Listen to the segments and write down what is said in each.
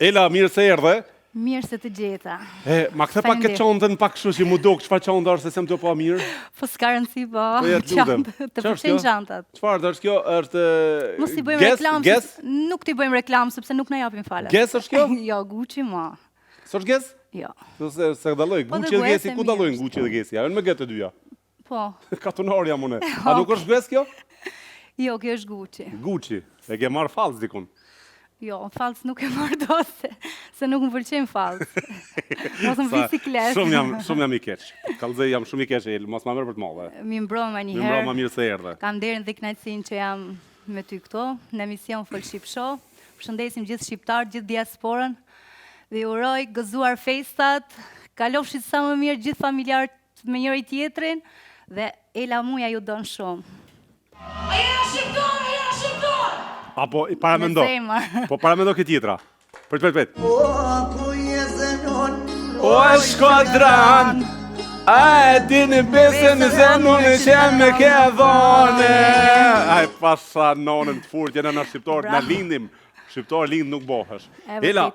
Ela, mirë se erdhe. Mirë se të gjeta. E, ma kthe pak këtë çantën pak kështu që mu duk çfarë çanta është se s'jam tu pa mirë. Po s'ka rëndësi po. Po ja të lutem. Të pëlqejnë çantat. Çfarë është kjo? Është Mos i bëjmë reklamë. Guess? Nuk t'i bëjmë reklamë sepse nuk na japin falas. Guess është kjo? jo, Gucci ma. S'është Guess? Jo. Se se se dalloj po Gucci dhe Guessi, ku dallojnë Gucci dhe Guessi? A janë me G të dyja? Po. Katunar jam unë. A nuk është Guess kjo? Jo, kjo është Gucci. Gucci. E ke marrë fals dikun? Jo, fals nuk e marr dot se, se nuk më pëlqen fals. Mos më vi siklet. Shumë jam, shumë jam i keq. Kallzoj jam shumë i keq, mos ma merr për të madhe. Mirëmbrëma një herë. Mirëmbrëma, mirë se erdhe. Kam nderin dhe kënaqësinë që jam me ty këtu në emision Fol Shqip Show. Përshëndesim gjithë shqiptarët, gjithë diasporën dhe ju uroj gëzuar festat, kalofshit sa më mirë gjithë familjarët me njëri tjetrin dhe Ela Muja ju don shumë. A jena shqiptar, a jena shqiptar! Apo, paramendo. Po paramendo këtë tjetra. Prit, prit, prit. O, ku je zenon? O, e shkodran, a e dini besën Zenon që me ke dhone. Ai pasha nonën të furt, jena na shqiptarët, na lindim. Shqiptar lind nuk bohesh. Ela,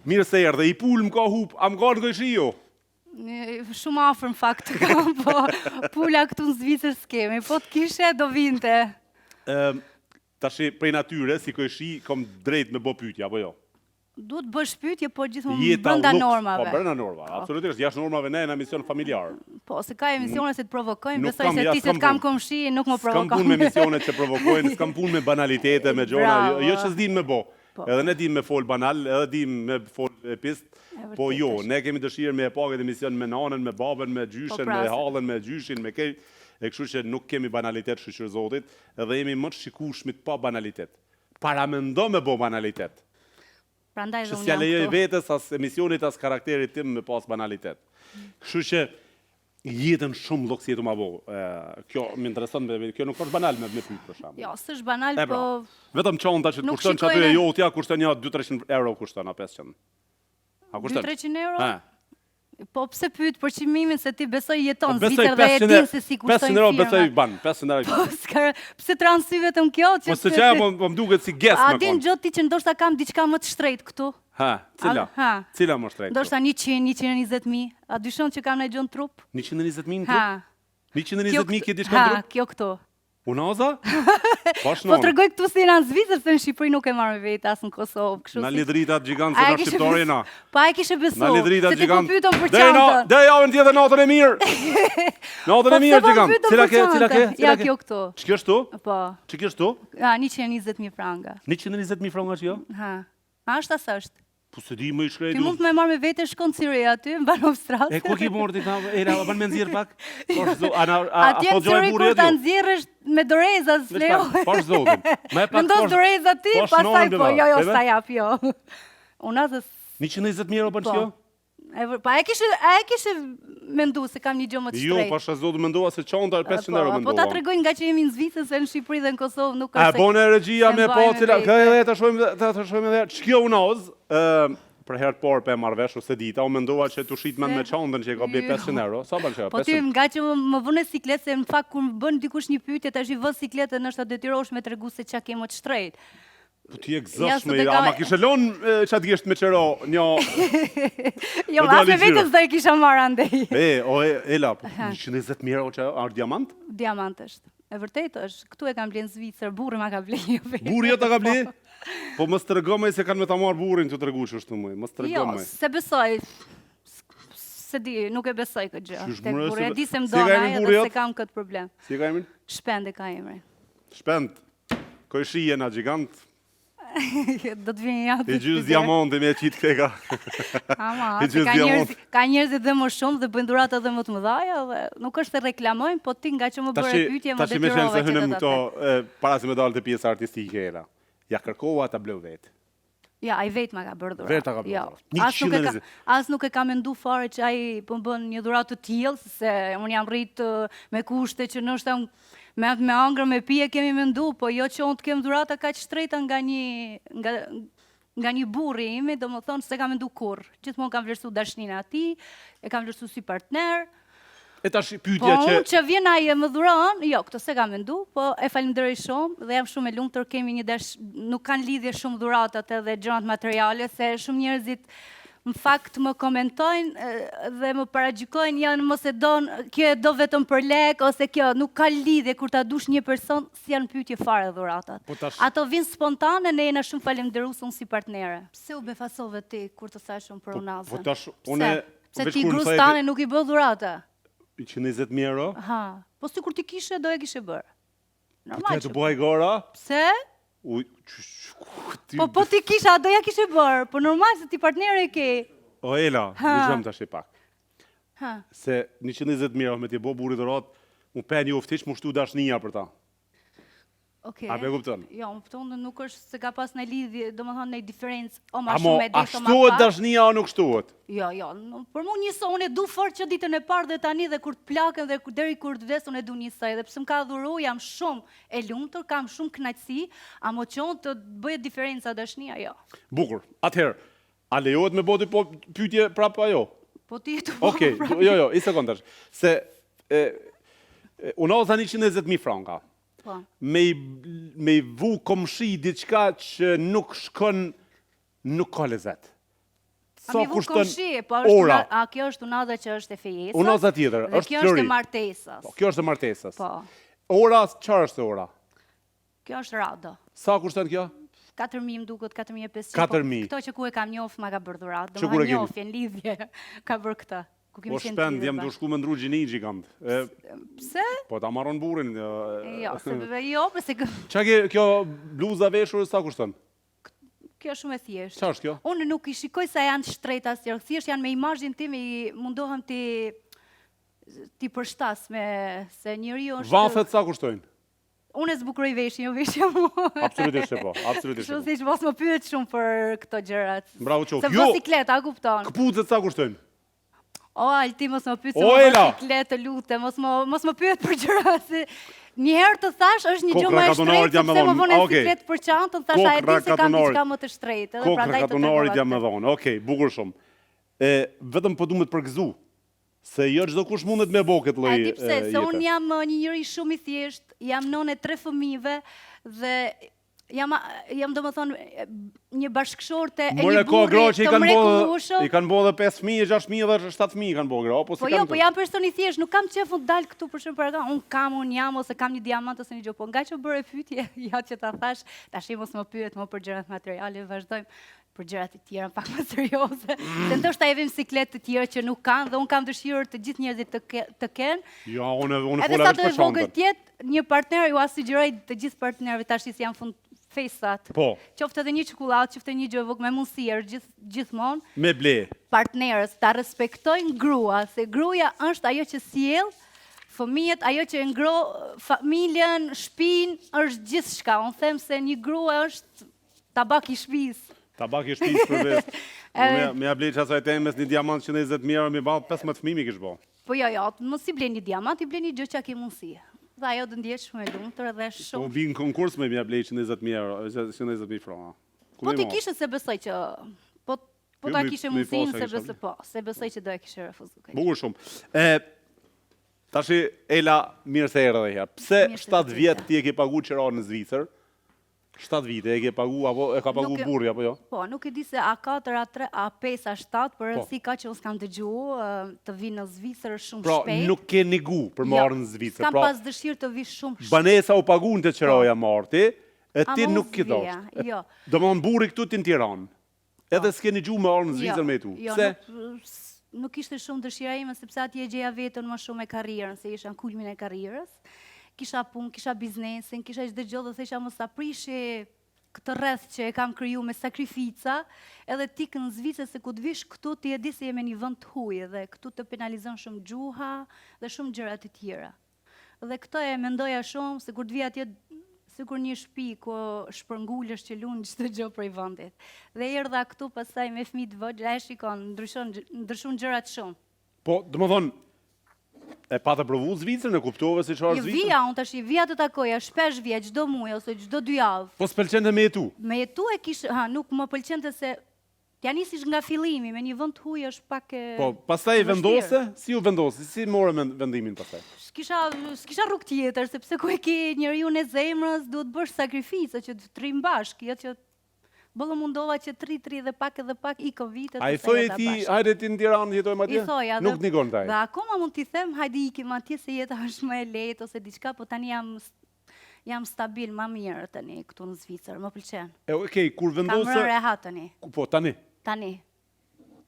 mirë se erdhe, i pulë më ka hup, a më ka në kojshiu? Shumë afër në fakt të kam, po pula këtu në Zvicër s'kemi, po të kishe do vinte. Ëm tashi prej natyre si kojshi kam drejt me bo pyetje apo jo? Duhet të bësh pyetje, po gjithmonë brenda normave. Po brenda normave, po. absolutisht, jashtë normave ne në emision familjar. Po, se ka emisione që të provokojnë, besoj se ti se të kam komshi, nuk më provokon. S'kam punë me emisione që provokojnë, s'kam punë me banalitete, me gjona, jo, jo që s'dim me bo. Po. Edhe ne dim me fol banal, edhe dim me fol e pist, po jo, ne kemi dëshirë me e pa këtë emision me nanën, me babën, me gjyshen, po pra, me hallën, me gjyshin, me kejt, e kështu që nuk kemi banalitet shyqyr Zotit, edhe jemi më të shikueshmit pa banalitet. Paramendo me bo banalitet. Prandaj dhe unë jam këtu. Që s'ja lejoj vetes as emisionit as karakterit tim me pas banalitet. Kështu që jetën shumë luks je tu ma bo. Kjo më intereson, kjo nuk është banal me me pyet për shembull. Jo, s'është banal, pra, po vetëm çanta që të kushton qaty e jotja kushton një 2-300 euro kushton a 500. A kushton? 2-300 euro? Ha. Po pse pyet për çmimin se ti besoj jeton po, Zvicër dhe e din se si kushtojnë 500 euro besoj ban, 500 euro. Po s'ka, pse të ra n'sy vetëm kjo që Po se çaja po, po më duket si Guess më. A din gjë ti që ndoshta kam diçka më të shtrenjtë këtu? Ha, cila? Ha. Cila më shtrenjtë? Ndoshta 100, 120 mijë. A dyshon që kam ndonjë gjë në trup? 120 mijë në trup? Ha. 120 mijë ke diçka në trup? Ha, kjo këtu. Unaza? Po tregoj këtu se jena në Zvicër, se në Shqipëri nuk e marr me vete as në Kosovë, kështu si. Na lidritat gjigant se na shqiptari na. Pa e kishe besu. Na lidritat gjigant. Se ti po pyetën për çantën. Deri javën tjetër natën e mirë. Natën e po mirë gjigant. Cila ke, cila ke? Ja kjo këtu. Ç'kjo këtu? Po. Ç'kjo këtu? Ja, 120.000 franga. 120.000 franga kjo? Ha. A është a s'është? Po s'e di më i shkreti. Ti mund të më marrë me vete shkon në Cyrih aty, në Bahnhofstrasse. E ku ki marrë ti ta, e a ban me nxjerr pak? Po zo, a na a a po gjoj burri aty? Ta nxjerrësh me doreza s'lejo. Po zotin. Më pak. Vendos doreza ti, pastaj po, jo, jo, s'ta jap, jo. Unë as 120 mijë euro bën po. kjo? E pa e kishe a e kishe mendu se kam një gjë më të jo, shtrenjtë. Jo, pasha zotin mendova se çanta është 500 po, euro mendova. Po ta tregoj nga që jemi në Zvicër se në Shqipëri dhe në Kosovë nuk është. A bën regjia me po cila ka edhe ta shohim ta ta shohim edhe ç'kjo unaz, ë për herë të parë pe marr vesh ose dita, u mendova që tu shit mend me çantën që e ka ble 500 euro. Sa bën çka? Po ti nga që më vënë siklet se në fakt kur më bën dikush një pyetje tash i vë siklet e ndoshta detyrohesh me tregu se çka ke më të shtrenjtë. Po ti e gëzëshme, a ma kishe lonë qatë gisht me qero një... Jo, as me vete s'do e kisha marrë andej. E, o, e, Ela, po 120 mijë euro që a është diamant? Diamant është. E vërtet është, këtu e kam ble në Zvicër, burri ma ka ble. Jo burri jot ta ka ble? Po. Po mos trego më se kanë me ta marrë burrin të tregu që është më, mos trego jo, më. Jo, s'e besoj. S'e di, nuk e besoj këtë gjë. Tek burri, e di se më do ai edhe s'e kam këtë problem. Si e ka emrin? Shpend e ka emrin. Shpend, Kojshi jena gjigant. Do të vini ja. I gjys diamanti me qitë këte ka. Ama, se ka njerëz, ka njerëz dhe më shumë dhe bëjnë dhurata edhe më të mëdha dhe nuk është se reklamojnë, po ti nga që më bëre pyetje më detyrove. Tashi me qenë se hymë këto para se me dalë te pjesa artistike era. Ja kërkova ta bleu vetë. Ja, ai vetë ma ka bërë dhuratë. Vetë ta ka bërë jo. dhuratë. As nuk e ka as nuk e ka mendu fare që ai po më bën një dhuratë të tillë, se unë jam rrit me kushte që ndoshta me atë me angrë me pije kemi mendu, po jo që unë të kem dhurata kaq shtrejta nga një nga nga një burrë i imi, domethënë s'e kam mendu kurrë. Gjithmonë kam vlerësu dashninë e atij, e kam vlerësu si partner. E tash pyetja po, që unë që vjen ai e më dhuron, jo, këtë s'e kam mendu, po e falenderoj shumë dhe jam shumë e lumtur, kemi një dash, nuk kanë lidhje shumë dhuratat edhe gjërat materiale, se shumë njerëzit në fakt më komentojnë dhe më paragjykojnë, janë mos e don, kjo e do vetëm për lek ose kjo nuk ka lidhje kur ta dush një person, s'janë pyetje fare dhuratat. Po tash... Ato vinë spontane, ne jena shumë falënderues unë si partnere. Pse u befasove ti kur të thashë unë për po, unazën? Po tash unë Pse ti grus tane nuk i bë dhurata? 120.000 euro? Ha, po sikur ti kishe do e kishe bërë. Po Normal. Po të bëj gara? Pse? U, ti... Po po ti kisha, do ja kishe bërë? Po normal se ti partnere e ke. O Ela, dëgjom tash pak. Ha. Se 120.000 euro me t'i bo burrit dhuratë, mu pe njoftë hiç, mu shtu dashnia për ta. Okej. A pe kupton? Jo, më kupton, nuk është se ka pas në lidhje, domethënë në diferencë, o ma Amo, shumë e a deshtë, o ma shtohet pak. dashnia o nuk shtohet? Jo, jo, për mu njësoj, unë e du fort që ditën e parë dhe tani dhe kur të plakem dhe deri kur të vdes unë e du njësoj. Dhe pse më ka dhuru, jam shumë e lumtur, kam shumë kënaqësi, amo që unë të bëjë diferenca dashnia, jo. Bukur. Atëherë, a lejohet me bo ty po pyetje prapë a jo? Po ti je tu bo Okej, prapë. jo, jo, i sekondë tash. Se e, e, unaza 120.000 franka. Po. Me i, me i vu komshi diçka që nuk shkon, nuk ka lezet. A mi vu komshi, po është ora. A kjo është unaza që është e fejesës? Unaza tjetër, dhe është kjo është e flori. martesës. Po, kjo është e martesës. Po. Ora, çfarë është ora? Kjo është Rado. Sa kushton kjo? 4.000 më duket, 4.500. 4.000. Po, këto që ku e kam njoft, ma ka bërë dhuratë. Që kur e Domethënë keni? njofje, në lidhje, ka bërë këtë. Ku kemi Po qenë shpend, të jam lidhur tu shku me ndru gjini gjigant. E, Pse? Po ta marron burrin. Jo, se jo, pse kë... Ça ke kjo bluza veshur sa kushton? Kjo është shumë e thjeshtë. Ça është kjo? Unë nuk i shikoj sa janë shtrejta si thjesht janë me imazhin tim i mundohem t'i t'i përshtas me se njeriu është Vathet sa kushtojnë? Unë e zbukuroj veshin, jo veshja mua. Absolutisht e po, absolutisht. Kështu si që mos më pyet shumë për këto gjërat. Bravo qoftë. Se jo, siklet, a kupton? Këpucët sa kushtojnë? O, Alti, mos më pyet se më Ela. siklet të lutem, mos më mos më pyet për gjëra se një herë të thash është një gjë më e shtrenjtë sepse më vonë okay. siklet për çantën, thash a e di se kam diçka më të shtrenjtë, edhe prandaj të tregova. Jam me dhonë. Okej, bukur shumë. E vetëm po du me të përgëzu. Se jo çdokush mundet me bo këtë lloj jete. A di pse, se unë jam një njeri shumë i thjeshtë, jam nënë e tre fëmijëve dhe jam jam domethënë një bashkëshorte e një burri të mrekullueshëm. I kanë bo edhe 5 fëmijë, 6 fëmijë dhe 7 fëmijë kanë bo gra, po si Po jo, po jam person i thjeshtë, nuk kam qejf unë dal këtu për shembull për unë kam, unë jam ose kam një diamant ose një gjë, po ngaqë bëre pyetje, ja që ta thash, tash mos më pyet më për gjërat materiale, vazhdojmë për gjërat e tjera pak më serioze. Mm. Se ndoshta e vëmë siklet të tjerë që nuk kanë dhe unë kam dëshirë të gjithë njerëzit të ke, të kenë. Jo, unë unë fola veç për Edhe sa të vogël të jetë, një partner jua sugjeroj të gjithë partnerëve tash si janë fund festat. Po. Qoftë edhe një çokollatë, qoftë një gjë e vogël me mundësi është gjithë gjithmonë. Me ble. Partnerës ta respektojnë grua, se gruaja është ajo që sjell fëmijët, ajo që e ngroh familjen, shtëpinë, është gjithçka. Unë them se një grua është Tabak i shpisë. Tabak i shpisë për vetë. Me ja ble qasaj temes një diamant 120.000 euro, mi ba 15 fëmijë mi kish bo. Po jo, jo, mos i blen një diamant, i blen një gjë që ke mundësi. Dhe ajo do ndihet shumë e lumtur dhe shumë. Po bi në konkurs me ja ble 120.000 euro, 120.000 franka. Po ti kishe se besoj që po po ta kishe mundësinë se besoj po, se besoj që do e kishe refuzu. Bukur shumë. E tashi Ela, mirë se erdhe edhe Pse 7 vjet ti e ke pagu qira në Zvicër? 7 vite e ke pagu apo e ka pagu burri apo jo? Po, nuk e di se a 4, a 3, a 5, a 7, por po. rëndësi ka që unë s'kam dëgju të vi në Zvicër shumë pra, shpejt. Pra, nuk ke nigu për me jo, ardhë në Zvicër. S'kam pra, pas dëshirë të vi shumë shpejt. Banesa u pagunte qiraja po. marti, e ti nuk ke dashtë. Jo. Domethënë burri këtu ti në Tiranë. Edhe po. s'ke nigju me ardhë në Zvicër jo, me jetu. Jo, Pse? Nuk, nuk ishte shumë dëshira ime, sepse atje e gjeja veten më shumë me karrierën, se isha në kulmin e karrierës. Kisha punë, kisha biznesin, kisha çdo gjë dhe thesha mos ta prishi këtë rreth që e kam kriju me sakrifica, edhe ti në Zvicër se kur të vish këtu ti e di se je me një vend të huaj dhe këtu të penalizon shumë gjuha dhe shumë gjëra të tjera. Dhe këtë e mendoja shumë se kur të vija atje sikur një shtëpi ku shpërngulesh që lun çdo gjë prej vendit. Dhe erdha këtu pastaj me fëmijë të vegjël, e shikon, ndryshon ndryshon gjërat shumë. Po, domethënë e pate provu Zvicrën, e kuptove si çfarë jo, Zvicra? Vija, unë tash i vija të takoja, shpesh vija çdo muaj ose çdo dy javë. Po s'pëlqente me jetu? Me jetu e kish, ha, nuk më pëlqente se. T'ia nisish nga fillimi, me një vend të huaj është pak e Po, pastaj e vendose, si u vendose, si more vendimin pastaj? S'kisha, s'kisha rrugë tjetër, sepse ku e ke njeriun e zemrës, duhet bësh sakrificë që të rrimë bashkë, jo që boll u mundova që të rri, të rri dhe pak edhe pak ikën vitet. A i thoje ti, hajde ti në Tiranë jetojmë atje? I thoja. Nuk nigonte ai. Dhe akoma mund t'i them, hajde ikim atje se jeta është më e lehtë ose diçka, po tani jam jam stabil ma mirë tani këtu në Zvicër, më pëlqen. E okej, kur vendose Kam rënë rehat tani. Po tani. Tani.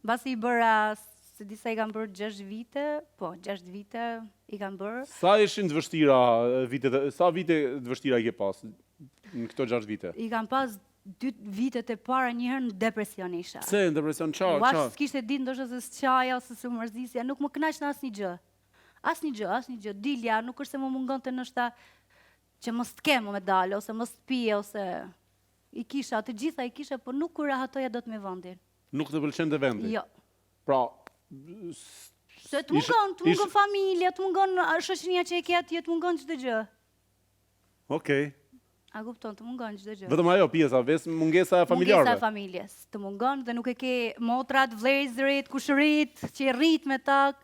Mbasi i bëra, s'e di sa i kam bërë 6 vite, po 6 vite i kam bërë. Sa ishin të vështira vitet, sa vite të vështira i ke pas në këto 6 vite? I kam pas dy vitet e para një herë në depresion isha. Pse në depresion ça? Ça? S'kishte ditë ndoshta se s'qaja ose se u mërzisja, nuk më kënaqte asnjë gjë. Asnjë gjë, asnjë gjë. Dilja, nuk është se më mungonte ndoshta që mos të kem me dalë ose mos të pije ose i kisha, të gjitha i kisha, por nuk u rehatoja dot me vendin. Nuk të pëlqente vendi? Jo. Pra, Se të mungon, të mungon familja, të mungon shoqëria që e ke atje, të mungon çdo gjë. Okej. A kupton, të mungon çdo gjë. Vetëm ajo pjesa, ves mungesa e familjarëve. Mungesa e familjes, të mungon dhe nuk e ke motrat, vëllezërit, kushërit që je rrit me ta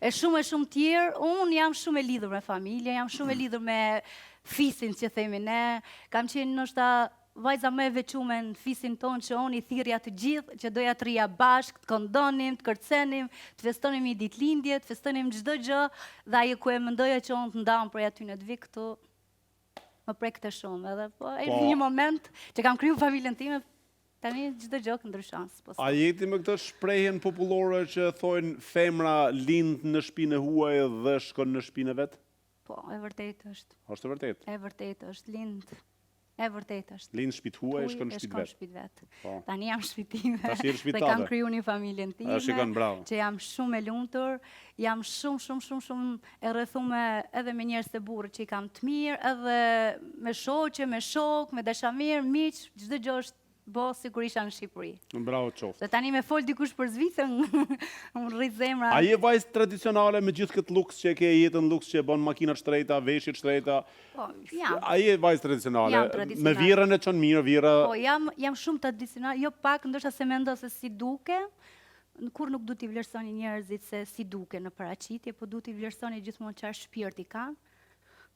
e shumë e shumë tjerë. Unë jam shumë e lidhur me familjen, jam shumë e lidhur me fisin që themi ne. Kam qenë ndoshta vajza më e veçume në fisin tonë që unë i thirrja të gjithë, që doja të rrija bashkë, të këndonim, të kërcenim, të festonim një ditëlindje, të festonim çdo gjë dhe ajo ku e mendoja që unë të ndahem prej atyne të vi këtu, më prekte shumë edhe po erdhi po. një moment që kam kriju familjen time, tani çdo gjë ndryshon. Po A je ti me këtë shprehjen popullore që thonë femra lind në shpinë e huaj dhe shkon në shpinë e vet? Po, e vërtetë është. Është e vërtetë. E vërtetë është, lind. E vërtetë është. Lind shpi të huaj e shkon në shpi të vet. Shpi vet. Po. Tani jam shpi time. Tash je shpi Dhe kam kriju një familjen time. Shikon, bravo. Që jam shumë e lumtur, jam shumë shumë shumë shumë e rrethume edhe me njerëz të burrit që i kam të mirë, edhe me shoqe, me shok, me dashamirë, miq, çdo gjë është bo sikur isha në Shqipëri. Bravo qoftë. Dhe tani me fol dikush për Zvicrën, më rrit zemra. A je vajzë tradicionale me gjithë këtë luks që e ke, jetën luks që e bën makina të shtrejta, veshje të shtrejta? Po, jam. A je vajzë tradicionale? Jam tradicionale. Me vjehrrën e çon mirë, vjehrra... Po, jam, jam shumë tradicionale, jo pak, ndoshta se mendo se si duke, kurrë nuk duhet t'i vlerësoni njerëzit se si duke në paraqitje, po duhet t'i vlerësoni gjithmonë çfarë shpirti kanë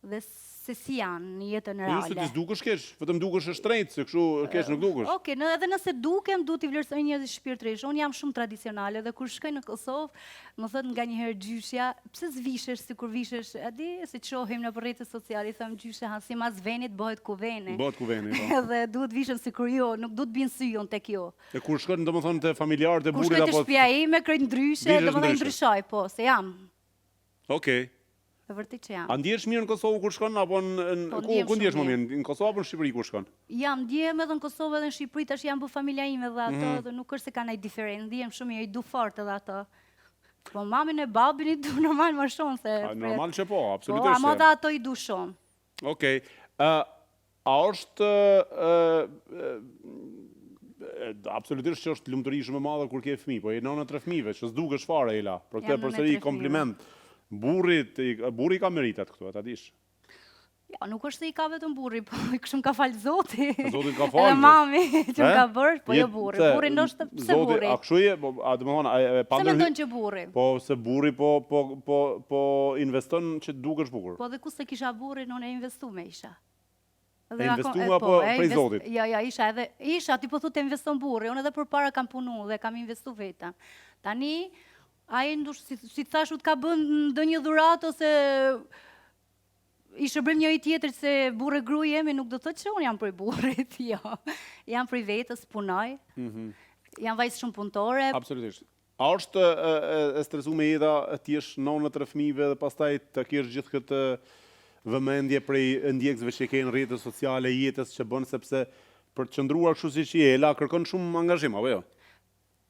dhe se si janë në jetën reale. Jo, se ti s'dukesh keq, vetëm dukesh e shtrenjtë, se kështu keq nuk dukesh. Okej, në edhe nëse dukem, duhet t'i vlerësoj njerëzit shpirtërisht. Unë jam shumë tradicionale dhe kur shkoj në Kosovë, më thotë nganjëherë gjyshja, pse s'vishesh sikur vishesh, a di, si të shohim nëpër rrjete sociale, i them gjyshe, ha simas venit bëhet kuveni. Bëhet kuveni, po. Edhe duhet vishem sikur ju, nuk duhet të bin sy unë tek ju. E kur shkon domethënë te familjarët e burrit apo Kur shkoj te shtëpia ime krejt ndryshe, domethënë ndryshoj, po, se jam. Okej. E vërtetë që jam. A ndihesh mirë në Kosovë kur shkon apo në po, ku ku ndihesh më mirë, në Kosovë apo në Shqipëri kur shkon? Jam ndihem edhe në Kosovë edhe në Shqipëri, tash janë bë familja ime dhe ato, mm -hmm. dhe nuk është se ka ndonjë diferencë, ndihem shumë mirë, i du fort edhe ato. Po mamin e babin i du normal më shumë se A, normal që po, absolutisht. Po, ama dhe ato i du shumë. Okej. Okay. Uh, A është absolutisht që është lumturi shumë e madhe kur ke fëmijë, po je nënë e tre fëmijëve, që s'dukesh fare Ela. Për këtë përsëri kompliment. Burrit, burri ka meritat këtu, ta dish. Ja, nuk është se i ka vetëm burri, po kështu më ka falë Zoti. Zoti ka falë. Edhe mami që më ka bërë, po jo burri. Burri ndoshta pse burri? A kështu je, po a domethënë, a e pa ndërhy. Pse mendon që burri? Po se burri po po po po investon që të dukesh bukur. Po dhe ku s'e kisha burrin, unë e investume isha. E investume apo po, prej Zotit? Jo, jo, isha edhe, isha, ti po thu të investon burri, unë edhe përpara kam punu dhe kam investu veten. Tani, ai ndoshta, si, si të thashë, të ka bën ndonjë dhuratë ose i shërbejmë njëri tjetrit se burrë e grua jemi, nuk do të thotë që unë jam prej burrit, jo. Jam prej vetes, punoj. Mm -hmm. Jam vajzë shumë punëtore. Absolutisht. A është e stresume jeta të jesh nënë e tre fëmijëve dhe pastaj të kesh gjithë këtë vëmendje prej ndjekësve që ke në rrjetet sociale, jetës që bën sepse për të qëndruar kështu siç je Ela kërkon shumë angazhim apo jo?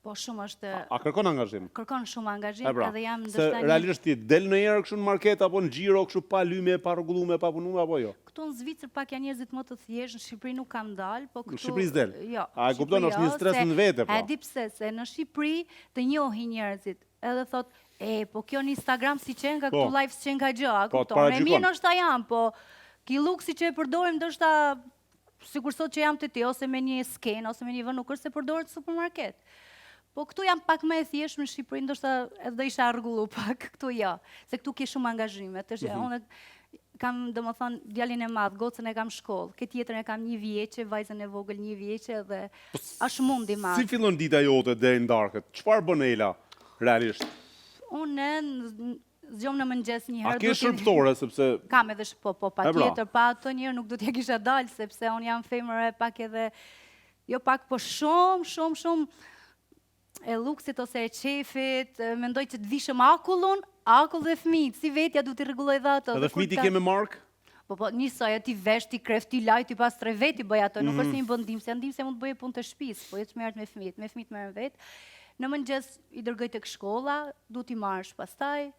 Po shumë është A kërkon angazhim? Kërkon shumë angazhim pra, edhe jam ndoshta një realisht ti del ndonjëherë kështu në market apo në xhiro kështu pa lyme, pa rregullume, pa punuar apo jo? Këtu në Zvicër pak janë njerëzit më të thjeshtë, në Shqipëri nuk kam dalë, po këtu Në Shqipëri s'del. Jo. A e kupton, është një jo, stres në vete pra. E di pse, se në Shqipëri të njohin njerëzit, edhe thot, e, po kjo në Instagram si qenka, po. këtu live s'qenka gjë, a po, kupton? E mirë ndoshta jam, po ki luksi që e përdorim ndoshta sikur sot që jam te ti ose me një skenë ose me një vend nuk është se përdoret në supermarket. Po këtu jam pak më e thjeshtë në Shqipëri, ndoshta edhe do isha rregullu pak, këtu jo, se këtu ke shumë angazhime. Tash mm -hmm. unë kam, domethënë, djalin e madh, gocën e kam shkollë, këtë tjetrën e kam një vjeçe, vajzën e vogël një vjeçe dhe po, është mund i madh. Si fillon dita jote deri në darkë? Çfarë bën Ela realisht? Unë zgjohem në mëngjes një herë. A ke shërbëtore sepse Kam edhe po po pra. patjetër, pa ato njëherë nuk do t'ja kisha dalë sepse unë jam femër e pak edhe jo pak po shumë shumë shumë e luksit ose e qefit, mendoj që të vishem akullun, akull dhe fëmijët, si vetja du t'i rregulloj dhe ato. Edhe fëmijët i ke me markë? Po po, njësoj, t'i vesh, t'i kreh, t'i laj, t'i pastroj vetë, i bëj ato, nuk është mhm. se i bën ndihmësja, ndihmësja mund të bëjë punë të shtëpisë, po jo të merret me fëmijët, me fëmijët merrem vetë. Në mëngjes i dërgoj tek shkolla, du t'i marrësh pastaj,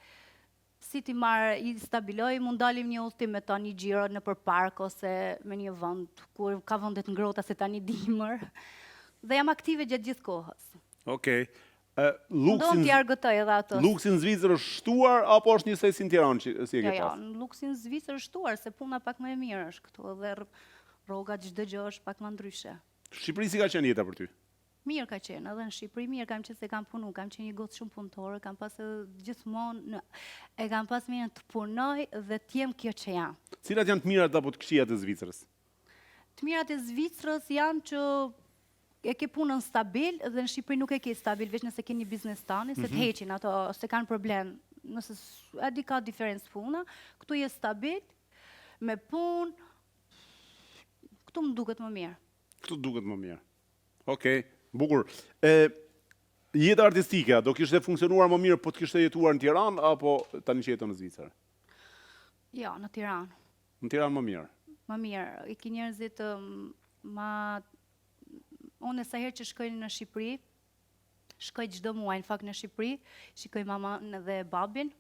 si t'i marr, i stabiloj, mund dalim një udhëtim me ta një xhiro nëpër park ose me një vend, kur ka vende të ngrohta se tani dimër. Dhe jam aktive gjatë gjithë kohës. Okej. Mundohem t'i argëtoj edhe ato. Luksi në Zvicër është shtuar apo është njësoj si në Tiranë që si e ke jo, pas? Jo, luksi në Zvicër është shtuar se puna pak më e mirë është këtu edhe rrogat çdo gjë është pak më ndryshe. Shqipëri si ka qenë jeta për ty? Mirë ka qenë, edhe në Shqipëri mirë kam qenë se kam punu, kam qenë një gocë shumë punëtore, kam pas edhe gjithmonë në, e kam pas mirë të punoj dhe të jem kjo që jam. Cilat janë të mirat apo të këqijat e Zvicrës? Të mirat e Zvicrës janë që e ke punën stabil dhe në Shqipëri nuk e ke stabil, veç nëse ke një biznes tani, se të mhm. heqin ato, se kanë problem, nëse e di ka diferencë puna, këtu je stabil, me punë, këtu më duket më mirë. Këtu duket më mirë. Okej, bukur. E, jeta artistike, do kishte funksionuar më mirë po të kishte jetuar në Tiranë apo tani që jeton në Zvicër? Jo, në Tiranë. Në Tiranë më mirë. Më mirë, i ke njerëzit ma unë sa herë që shkoj në Shqipëri, shkoj çdo muaj në fakt në Shqipëri, shikoj mamën dhe babin.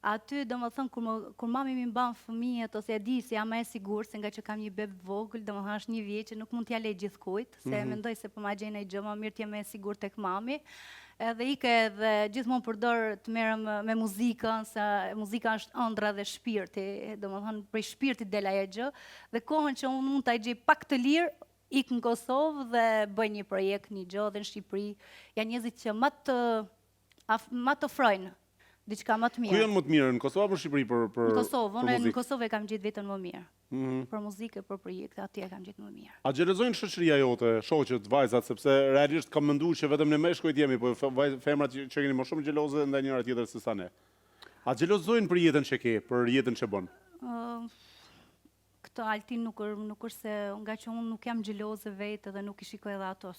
Aty, domethënë, kur, më, kur mami m'i mban fëmijët, ose e di se jam më e sigurt, se nga që kam një bebe të vogël, domethënë është një vjeç që nuk mund t'ja lej gjithkujt, se mm -hmm. mendoj se po ma gjejnë një gjë, më mirë të jem më e sigurt tek mami. Edhe ike edhe gjithmonë përdor të merrem me muzikën, se muzika është ëndrra dhe shpirti, domethënë prej shpirtit del ajo gjë, dhe kohën që unë mund ta gjej pak të lirë, ik në Kosovë dhe bëj një projekt, një gjë dhe në Shqipëri. Janë njerëzit që më të ma të ofrojnë diçka më të mirë. Ku janë më të mirë, në Kosovë apo në Shqipëri për për Në Kosovë, unë në Kosovë e kam gjetë veten më mirë. Mm -hmm. Për muzikë, për projekte, aty e kam gjetë më mirë. A xhelozojnë shoqëria jote, shoqet, vajzat, sepse realisht kam menduar që vetëm ne meshkujt jemi, po femrat që, që keni më shumë xheloze ndaj njëra tjetrës se sa ne. A xhelozojnë për jetën që ke, për jetën që bën? Uh, këtë Altin nuk, nuk është se nga që unë nuk jam xheloze vetë dhe nuk i shikoj edhe ato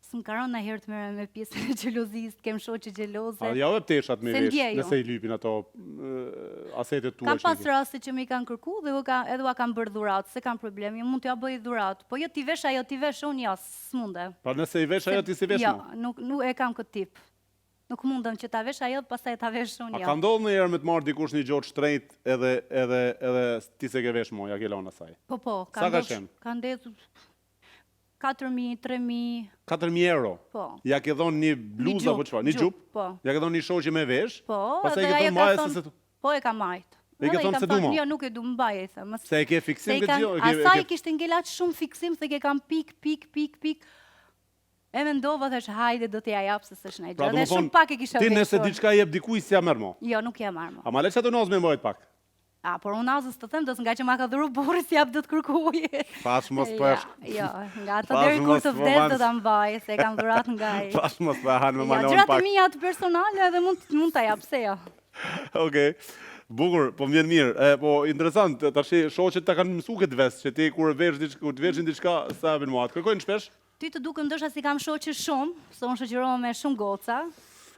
S'më ka rënë ndonjëherë të merrem me pjesën e xhelozisë, të kem shoqe xheloze. A ja jep teshat me vesh, nëse i lypin ato asetet tua Kam pas raste që m'i kanë kërku dhe ka, edhe ua kam bërë dhuratë, s'e kam problem, jo mund t'ja bëj dhuratë. Po jo t'i vesh ajo, t'i vesh unë, jo, s'mundem. Pra nëse i vesh ajo, ti s'i vesh jo, më? Jo, nuk, nuk e kam këtë tip. Nuk mundem që ta vesh ajo, pastaj ta vesh unë, jo. A ka ndodhur ndonjëherë me të marrë dikush një gjë të shtrenjtë edhe edhe edhe ti s'e ke vesh më, ja ke lënë asaj? Po po, ka ndodhur. Ka ndodhur 4.000, 3.000... 4.000 euro? Po. Ja ke dhonë një bluzë apo çfarë? Një xhup? Po. Ja ke dhonë një shoqe me vesh? Po, edhe ajo ka thonë... Po, e ka majt. E ke thonë s'e du mo? Jo, nuk e du, mbaje, i them. Se e ke fiksim këtë gjë? Asaj kishte ngel aq shumë fiksim, se ke kam pik, pik, pik, pik. E mendova, thash, hajde, do t'ja jap, se s'është ndonjë pra, gjë. Dhe shumë pak e kisha veshur. Ti nëse diçka jep dikuj, s'ja merr mo? Jo, nuk ja marr mo. A ma le qatë unazë me mbajt pak? A, por unazës të them, do nga që ma ka dhuru burri, s'i jap dot kërkuj. Thash mos po është. Jo, nga ato deri kur të po vdes do ta mbaj, se e kam dhuratë nga ai. Thash mos po e han me malon pak. Gjërat e mia të personale edhe mund mund ta jap, pse jo. Okej. Bukur, po më vjen mirë. E, po interesant, tash shoqet ta kanë mësuar këtë ves, që ti kur vesh diçka, kur të veshin diçka, s'e japin më. Të kërkojnë shpesh? Ty të duket ndoshta si kam shoqe shumë, se unë shoqërohem me shumë goca.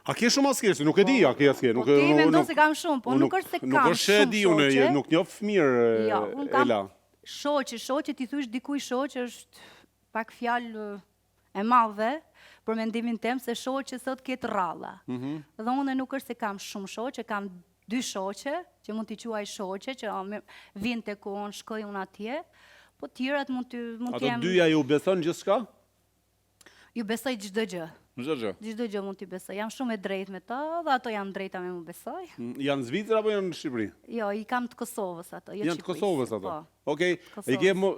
A ke shumë a s'ke, se nuk e di, a ke a s'ke, nuk po, ti mendon se kam shumë, po nuk është se kam shumë Nuk është se e di unë, nuk njoh mirë jo, unë kam Ela. Shoqe, shoqe, t'i thush dikuj shoqe është pak fjalë e madhe për mendimin tem se shoqe sot ke të rralla. Mm -hmm. Dhe unë nuk është se kam shumë shoqe, kam dy shoqe, që mund t'i quaj shoqe, që vijnë te ku unë shkoj unë atje, po tjerat mund të mund të jem... Ato dyja ju beson gjithçka? Ju besoj çdo gjë. Çdo gjë. Çdo gjë mund t'i besoj. Jam shumë e drejtë me ta dhe ato janë drejta me më besoj. Mm, janë në Zvicër apo janë në Shqipëri? Jo, i kam të Kosovës ato, jo Janë të Kosovës ato. Po. Okej. I ke më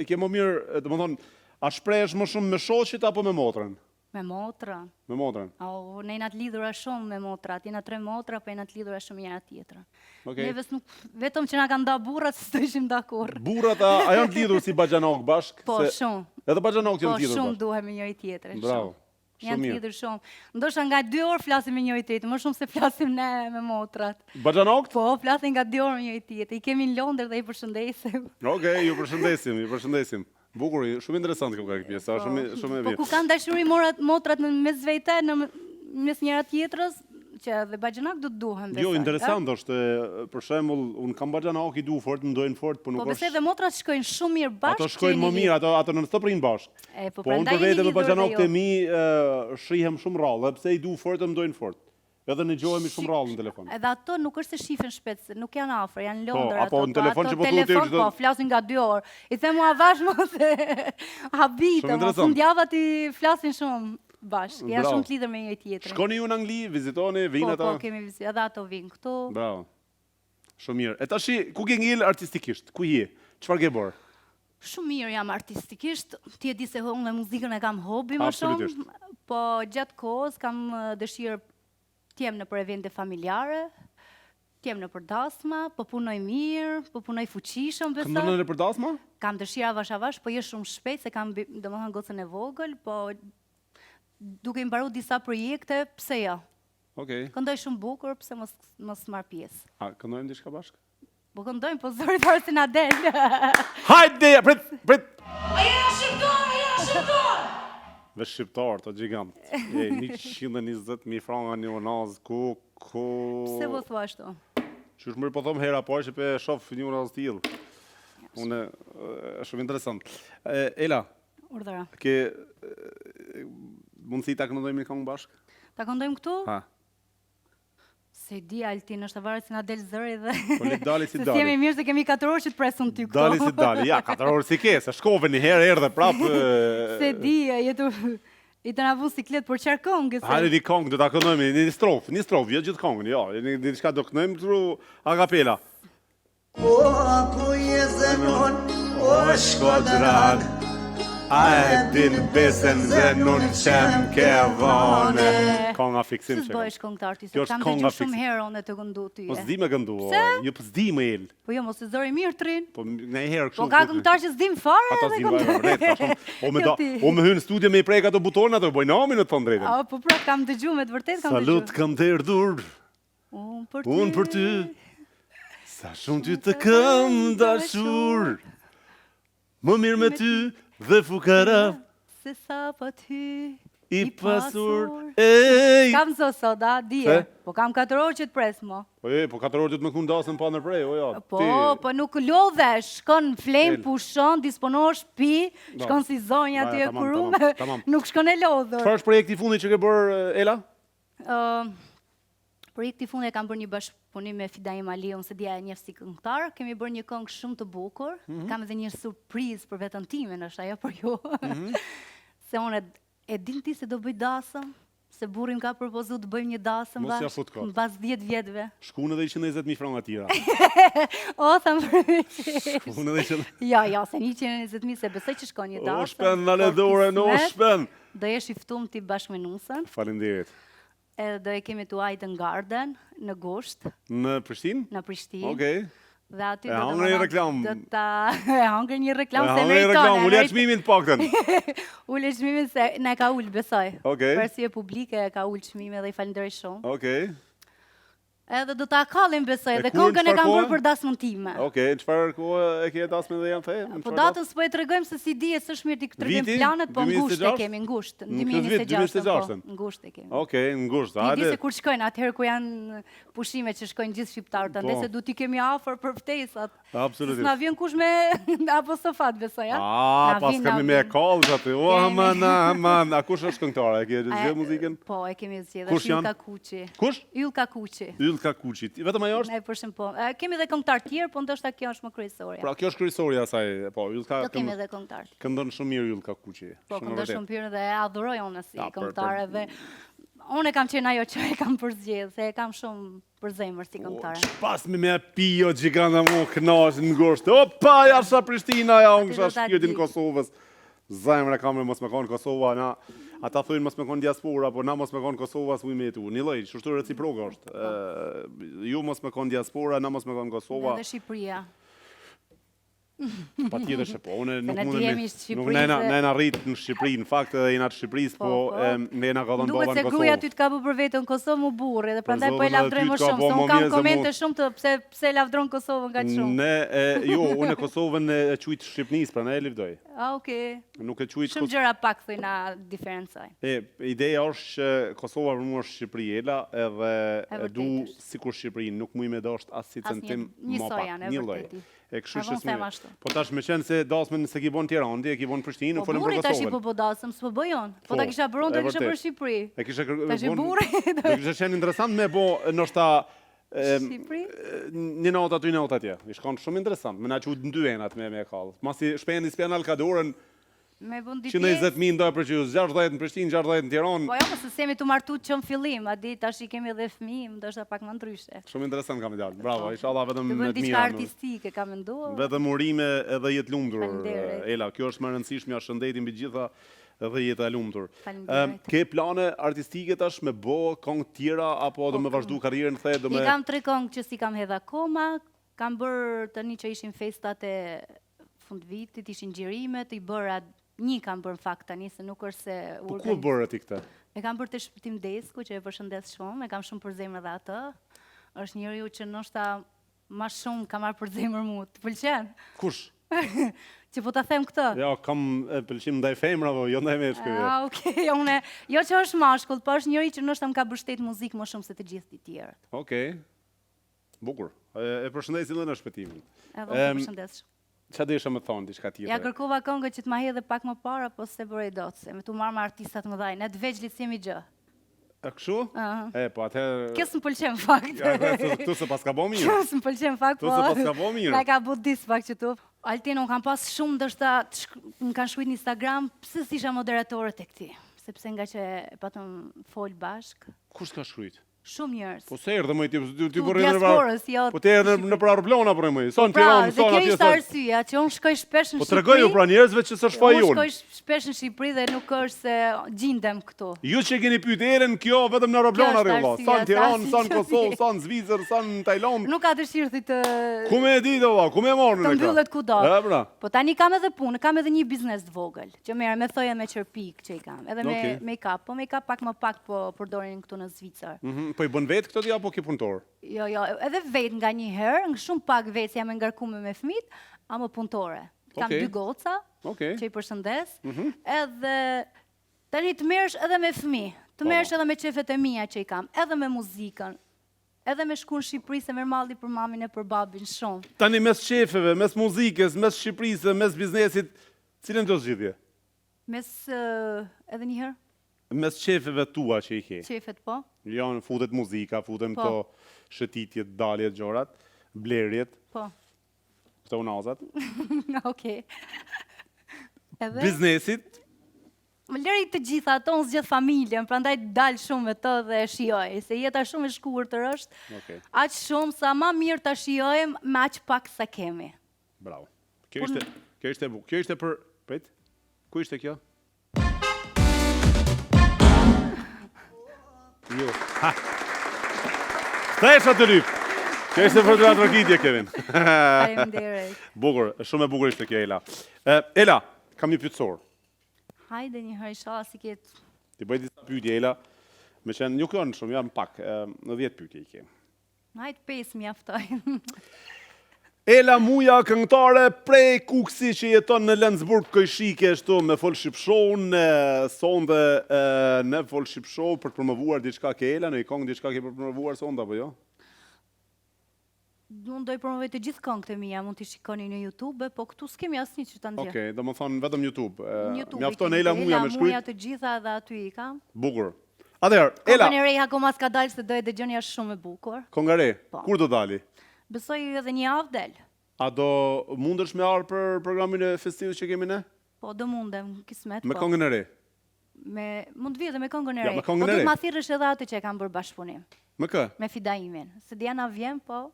i ke më mirë, domethënë, a shprehesh më shumë me shoqet apo me motrën? Me motrën. Me motrën? O, ne jena të lidhura shumë me motrat, jena tre motra, po jena të lidhura shumë njëra tjetrën. Okej. Neves nuk, vetëm që na kanë nda burrat, se s'do ishim nda kurrë. Burrat, a, a janë të lidhur si baxhanak bashkë? Po, Se- shumë. Edhe baxhanak Po, janë të lidhur shumë bashkë. duhem me njëri tjetrin. Bravo. Shumë. Shumë Janë të mirë. lidhur shumë. Ndoshta nga dy orë flasim me njëri tjetrin, më shumë se flasim ne me motrat. Baxhanakt? Po, flasim nga dy orë me njëri tjetrin. I kemi në Londër dhe i përshëndesim. Okej, ju përshëndesim, ju përshëndesim. Bukur, shumë interesant kjo ka pjesa, Po. shumë shumë e Po mirë. ku kanë dashuri morat, motrat në mes vete, në mes njëra tjetrës, që edhe baxhanak do të duhen Jo, besoj. interesant është, për shembull, unë kam baxhanak i du fort, më dojnë fort, po Po nuk besoj është edhe motrat shkojnë shumë mirë bashkë. Ato shkojnë më mirë, ato ato non stop rrinë bashkë. E, po, Po unë prandaj për vete jeni me lidhur edhe baxhanakët e ju. mi shihem shumë rrallë, edhe pse i du fort e më dojnë fort. Edhe nëgjohemi shumë rrallë në telefon. Edhe ato nuk është se shifen shpejt, se nuk janë afër, janë në Po, Londër apo ato. në telefon ato që po thua ti telefon, çdo- po, flasin nga dy orë. I them mua avash mos e Shumë habitëm, mo, interesant. fundjava ti flasin shumë bashkë, janë Bravo. shumë të lidhur me njëri tjetrin. Shkoni ju në Angli, vizitoni, vinë Po, ata. po, kemi vizitë, edhe ato vinë këtu. Bravo. Shumë mirë. E tashi, ku ke ngel artistikisht? Ku je? Çfarë ke bërë? Shumë mirë jam artistikisht, ti e di se unë me muzikën e kam hobi më shumë, Absolutisht. po gjatë kohës kam eh, dëshirë të jem nëpër evente familjare, të jem nëpër dasma, po punoj mirë, po punoj fuqishëm besoj. Këndon edhe për dasma? Kam dëshirë avash avash, po jo shumë shpejt se kam bi- domethënë gocën e vogël, po duke i mbaru disa projekte, pse jo? Okej. Këndoj shumë bukur, pse mos mos marr pjesë. A këndojmë diçka bashkë? Po këndojmë, po zori fare si na del. Hajde, prit, prit. A jena shqiptar, a jena shqiptar! Dhe shqiptar të gjigant. E 120.000 franga një unaz, ku, ku... Pse po thua ashtu? Qysh mërë po thom hera parë që pe shof një unaz tillë. Unë, e, shumë interesant. E, Ela, Urdhëra. ke e, mundësi ta këndojmë një këngë bashkë? Ta këndojmë këtu? Ha. Se di Altin, është varet si na del zëri dhe Po le dali si Se dali. s'jemi mirë se kemi 4 orë që të presun ty këtu. Dali si dali. Ja, 4 orë si ke, se shkove një herë erdhe prapë. e, Se di, e, jetu i të na vu siklet por çfarë këngë se. Hajde një këngë do ta këndojmë, një strofë, një strofë, jo gjithë këngën, jo, një diçka do këndojmë këtu a capella. O ku je zenun, o shkodran A e din besen zenun qem ke vone Konga fiksim Si që s'bëhesh këngëtar ti, se Kjo është kam kënga dëgju shumë fiksim. herë unë të këndu ty. Po s'di me këndu, o, jo po s'di më el. Po jo, mos e zori mirë trin. Po në herë kështu. Po ka këngëtar që s'dim fare Ata edhe s'dim fare, këngëtar. vërtet, ka shumë. O me Jo da, ti. o me hy në studio me i prek ato butonat, ato bëjnë namin të thonë drejtën. A, po pra kam dëgju me të vërtet kam dëgju. Salut kam të erdhur, Unë për ty. unë për ty. Sa shumë ty të kam dashur. Më mirë me ty dhe fukara Se sa po ty i pasur. Ej! Kam zë sot, a, dije. Se? Po kam 4 orë që të pres mo. Po e, po 4 orë duhet me kënu dasën pa ndërprej, o ja. Po, ti- po nuk lodhesh, shkon flen, El. pushon, disponosh, pi, shkon si zonja Ba, aty e tamam, kurume, tamam, tamam. nuk shkon e lodhur. Çfarë është projekti i fundit që ke bërë Ela? Ë, projekti i fundit e kam bërë një bashkëpunim me Fidaim Aliun, se dia e njeh si këngëtar. Kemi bërë një këngë shumë të bukur. Mhm. Kam edhe një surprizë për veten time, ndoshta jo për ju. Mhm. se unë e, e din ti se do bëj dasëm, se burri më ka propozuar të bëjmë një dasëm Mos ja bashkë, fut kot. mbas 10 vjetëve. Shkun edhe 120.000 franga tjera. O, thamë për Shkun edhe 100... Jo, jo, se 120.000 se besoj që shkon një dasëm. O shpen, nale por dorën, o kismet, shpen. Do jesh i ftum ti bashkë me nusën. Faleminderit. Edhe do e kemi tu Aiden Garden në gusht, Në Prishtinë? në Prishtinë. Okej. Dhe aty E do të hangre një më reklam. Do ta e hangre një reklam E se hangre një meriton. reklam, e ulja meriton. çmimin të paktën. Ule çmimin se na e ka ul besoj. Okej. Për arsye publike e ka ul çmimin dhe i falenderoj shumë. Okej. Edhe do ta kallim besoj E dhe kur, këngën e çfarë kam bërë kohe? për dasmën time. Okej, në çfarë kohe e ke dasmën dhe janë the? Në Po çfarë datën s'po e tregojmë se si dihet, s'është mirë ti tregojmë Viti? planet, po në gusht e 2026? kemi, në gusht, në Në këtë vit, 2026-ën, po, 2026-ën. në gusht e kemi. Okej, në gusht, Ti di hajde. se kur shkojnë, atëherë ku janë pushime që shkojnë gjithë shqiptarët, andaj Po. se du t'i kemi afër për ftesat. Absolutisht. S'na vjen kush me apostofat, besoj, a? A, Na pas vin, na kemi me vin. kallë aty. O, Kemi. aman, aman. A kush është këngëtare? E ke A, zgjedhur muzikën? Po, e kemi zgjedhur. Kush Është janë? Yllka Kuçi. Kush? Yllka Kuçi. Yllka Kuçi. Vetëm ajo është? Ne për shembull, po. E, Kemi edhe këngëtar tjerë, po ndoshta kjo është më kryesorja. Pra kjo është kryesorja e saj, po, Yllka Do kemi kënd- edhe këngëtar. këndon shumë mirë Yllka Kuçi. Po, shumë këndon vërtet. shumë mirë dhe e adhuroj unë si Ja, për- këngëtare dhe unë e kam qenë ajo që e kam përzgjedh, se e kam shumë për zemër si këngëtare. Pas me me pio gjiganta mu knaqë në gosht. Opa, jasha Prishtina, ja unë Aty kisha do ta shpirtin di. Kosovës. Zemra kam me mos me kanë Kosova, na. Ata thojnë mos me kon diaspora, po na mos me kon Kosova s'mujmë me jetu. Një lloj, qështu reciproke është. Po. Ju mos me kon diaspora, na mos me kon Kosova. Edhe Shqipëria. Patjetër që po, unë nuk mundem me... Nuk ne na ne na rrit në Shqipëri, në fakt edhe jena të Shqipërisë, po, po, po. ne na ka dhënë baba në Kosovë. Duket se gruaja ty të ka bërë për vete në Kosovë mu burri dhe prandaj po e lavdroj më shumë, se unë kam komente shumë të pse pse e lavdron Kosovën kaq shumë. Ne e, jo, unë Kosovën e quaj të Shqipnisë, prandaj e lavdoj. Ah, okay. Nuk e quaj Shumë gjëra pak thuj na diferencojnë. E, ideja është që Kosova për mua është Shqipëri, Ela, edhe e du sikur Shqipërinë, nuk muj me dashtë as si centim më pak, një lloj. E kështu që s'më. ashtu. Po tash me qenë se dasmën s'e ki bo në Tiranë, ti e ki bo në Prishtinë, po, folëm për Kosovën. Po burri tash i po bo dasëm, s'po bëj unë. Po, po ta kisha bërë unë, ta kisha bërë Shqipëri. E kisha kërë... Tash i burri. Do kisha qenë interesant me bo ndoshta Shqipëri? Një natë aty, një natë atje. Ish kanë shumë interesant, me na çu në dy enat me me kall. Masi shpendi s'pja nal ka dorën, Me bo dy pjesë. 120.000 ndaj për që 60 në Prishtinë, 60 në Tiranë. Po jo, po se s'jemi tu martu që në fillim, a di tash i kemi edhe fëmijë, ndoshta pak më ndryshe. Shumë interesant ka me dalë. Bravo, po. inshallah vetëm me të mira. Të bëjmë diçka artistike, kam menduar. Vetëm urime edhe jetë lumtur. Ela, kjo është më e rëndësishmja, shëndeti mbi të gjitha edhe jeta e lumtur. Faleminderit. Ke plane artistike tash me bo këngë tjera apo do po, me vazhdu karrierën the do me I kam tre këngë që s'i kam hedh akoma, Kam bërë tani që ishin festat e fundvitit, ishin xhirimet, i bëra një kam bërë në fakt tani se nuk është se Po ku e bëre ti këtë? E kam bërë te Shpëtim Desku që e përshëndes shumë, e kam shumë për zemër dhe atë. Është njeriu që ndoshta ma shumë ka marrë për zemër mu. Të pëlqen? Kush? Që po ta them këtë. Jo, kam pëlqim ndaj femrave, jo ndaj meshkujve. Ah, okay, jo, unë, jo që është mashkull, po është njeri që ndoshta më ka mbështet muzikë më shumë se të gjithë të tjerët. Okej. Bukur. E, e përshëndesim edhe ne Shpëtimin. Edhe unë të përshëndes shumë. Ça desha me thonë, diçka tjetër? Ja kërkova këngën që të ma hedhë pak më para, po s'e bëri dot, se me tu marrë me artista të mëdhaj, ne të vegjlit s'jemi gjë. E kështu? E, po atëherë... Kjo s'më pëlqen fakt. Ja, këtu s'e paska bo mirë. Kjo s'më pëlqen fakt, po... Këtu s'e paska bo mirë. Na ka bo diss pak që tu. Altin, unë kam pas shumë ndoshta, më kanë shkrujt në Instagram, pse s'isha moderatore tek ti? Sepse nga që e patëm fol bashkë. Kush t'ka shkrujt? Shumë njerëz. Po se erdhe më ti, ti po rri në diasporës, jo. Po ti erdhe nëpër aeroplana po më. Sa në pra, Tiranë, sa atje. Kjo ishte arsyeja që unë shkoj shpesh në po Shqipëri. Po tregoju pra njerëzve që s'është faji jonë. Unë shkoj shpesh në Shqipëri dhe nuk është se gjindem këtu. Ju që keni pyet Elën, kjo vetëm në aeroplana rri valla. Sa në Tiranë, sa në Kosovë, sa në Zvicër, sa në Tajlandë. Nuk ka dëshirë ti të Ku me e ditë valla, ku me marrë në këtë? Të mbyllet kudo. E pra. Po tani kam edhe punë, kam edhe një biznes të vogël, që merrem me thoja me qerpik që i kam, edhe me make-up, po make-up pak më pak po përdorin këtu në Zvicër. Mm -hmm. Po i bën vetë këto ti apo ke punëtor? Jo, jo, edhe vetë nganjëherë, nga shumë pak vetë jam e ngarkume me fëmijët, ama punëtore. Kam okay. dy goca, okay. që i përshëndes, mm -hmm. edhe tani të merresh edhe me fëmijë, të po, merresh po. edhe me qefet e mia që i kam, edhe me muzikën, edhe me shku në Shqipëri se merr malli për mamin e për babin shumë. Tani mes qefeve, mes muzikës, mes Shqipërisë, mes biznesit, cilën do zgjidhje? Mes edhe një herë? Mes qefeve tua që i ke. Qefet po. Janë futet muzika, futen po. këto shëtitjet, daljet, gjërat, blerjet. Po. Këto unazat. Okej. Edhe Biznesit. Më lëri të gjitha ato, unë zgjedh familjen, prandaj dal shumë me të dhe e shijoj, se jeta shumë e shkurtër është. Okej. Aq shumë sa ma mirë ta shijojmë me aq pak sa kemi. Bravo. Kjo ishte, kjo ishte e bukur. Kjo ishte për, prit. Ku ishte kjo? Jo. Ha. Thesha të lyp. Kjo ishte për duartrokitje, Kevin. Faleminderit. Bukur, shumë e bukur ishte kjo Ela. Ela, kam një pyetësor. Hajde një herë inshallah si ketë. T'i bëj disa pyetje Ela. Me qenë nuk janë shumë, janë pak, në 10 pyetje i ke. Hajt 5 mjaftojnë. Ela Muja këngëtare prej Kukësi që jeton në Lenzburg kojshike ashtu me Fol Shqip Show në sonde në Fol Shqip Show për të promovuar diçka ke Ela, në i këngë diçka ke për të promovuar sonde apo jo? Unë do i promovoj të gjithë këngët e mia, mund t'i shikoni në YouTube, po këtu s'kemi asnjë që ta ndjek. Okej, okay, domethënë vetëm YouTube. YouTube Mjafton Ela Muja me shkrujt. Ela Muja të gjitha edhe aty i kam. Bukur. Atëherë, Ela. Kënga e re akoma s'ka dalë se do e dëgjoni është shumë e bukur. Kënga e re? Po. Kur do dali? Besoj edhe një javë del. A do mundesh me ardhë për programin e festivit që kemi ne? Po, do mundem, kismet Me po. këngën e re? Me, mund të vi edhe me këngën e Ja, re. me këngën po e do re. të ma thirrësh edhe atë që e kam bërë bashkëpunim. Me kë? Me Fidaimin. Se Diana vjen, po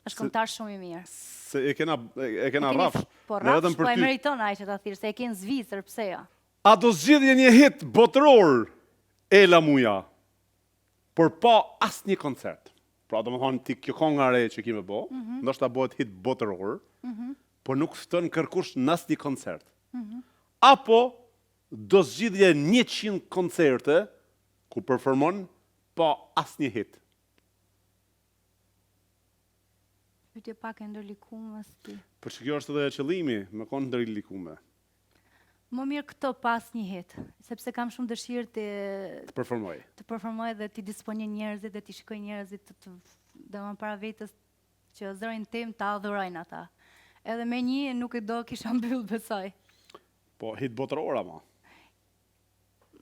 është këngëtar shumë i mirë. Se e kena e kena rrafsh. Po Ne vetëm rrafsh, për po e ty. meriton ai që ta thirr, se e ke në Zvicër, pse jo? A do zgjidhje një hit botëror Ela Muja, por pa asnjë koncert? Pra domethonë ti kjo konga e re që ki me bo, mm -hmm. ndoshta bëhet hit botëror, mm -hmm. por nuk fton kërkush në asnjë koncert. Mm -hmm. Apo do zgjidhje 100 koncerte ku performon pa asnjë hit? Pyetje pak e ndërlikume si. Po që kjo është edhe qëllimi, me konë ndërlikume. Më mirë këto pa asnjë hit, sepse kam shumë dëshirë të të performoj. Të performoj dhe t'i disponoj njerëzit dhe t'i shikoj njerëzit të, të domethënë para vetes që zërin tim ta adhurojnë ata. Edhe me një nuk e do kisha mbyll besoj. Po hit botëror ama.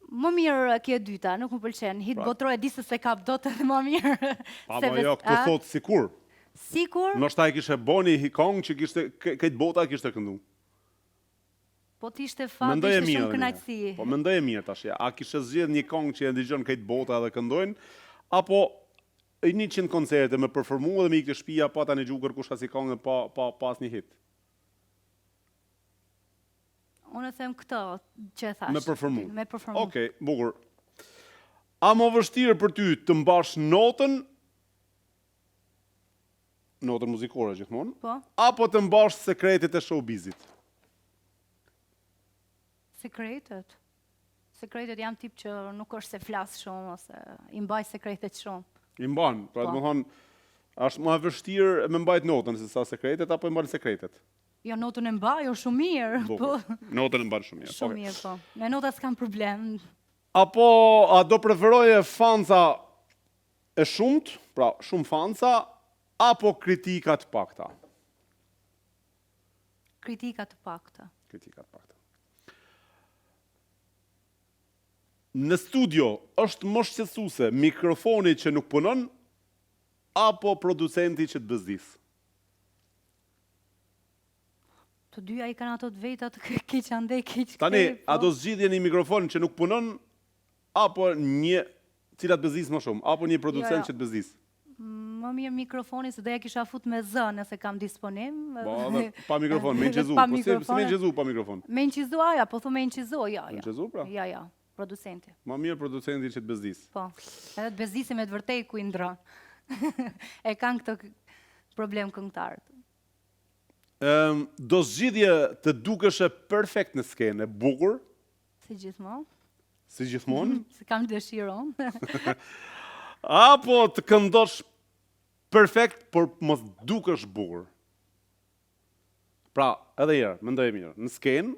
Më mirë kjo e dyta, nuk më pëlqen. Hit pra... botëror e di se s'e kap dot edhe më mirë. Pa po jo, këtu thotë sikur. Sikur? Ndoshta e kishe bo një kongë që kishte krejt bota kishte këndu. Po të ishte fat, ishte shumë kënaqësi. Po mendoje mirë tash, a kishe zgjedh një këngë që e dëgjon krejt bota dhe këndojnë, apo 100 koncerte me performu dhe me ikë te shtëpia pa ta nigju kërkush asnjë këngë pa pa pa asnjë hit. Unë e them këto që e thash. Me performu. Me performu. Okej, okay, bukur. A më vështirë për ty të mbash notën Notën muzikore gjithmonë. Po. Apo të mbash sekretet e showbizit? Sekretet. Sekretet jam tip që nuk është se flas shumë ose i mbaj sekretet shumë. I mban, pra po. domethonë, është më e vështirë me mbajt notën se sa sekretet apo i mban sekretet? Jo, notën e mbaj, jo shumë mirë. Po. Notën e mban shumë mirë. Shumë mirë, po. Me nota s'kam problem. Apo a do preferoje fansa E shumtë, pra shumë fansa, apo kritika të pakta? Kritika të pakta. Kritika të pakta. Në studio është më shqetësuese mikrofoni që nuk punon apo producenti që të bezdis? Të dyja i kanë ato të vetat keq andej keq këtej. Tani, a do zgjidhje një mikrofon që nuk punon Apo një cila të bezdis më shumë, apo një producent jo, jo. që të bezdis? Më mirë mikrofoni se do ja kisha fut me zë nëse kam disponim. Po, edhe pa mikrofon, me inçizu. Po si, si me inçizu pa mikrofon? Me inçizu aja, po thu me inçizu, jo, jo. Me inçizu pra? Jo, jo, producenti. Ma mirë producenti që të bezdis. Po, edhe të bezdisi me të vërtetë ku i ndron. e kanë këtë problem këngëtarët. Ëm, do zgjidhje të dukeshe perfekt në skenë, e bukur, Si gjithmonë. Si gjithmonë? Se kam dëshirë unë. Apo të këndosh perfekt, por mos dukesh bukur. Pra, edhe një herë, mendoje mirë, në skenë,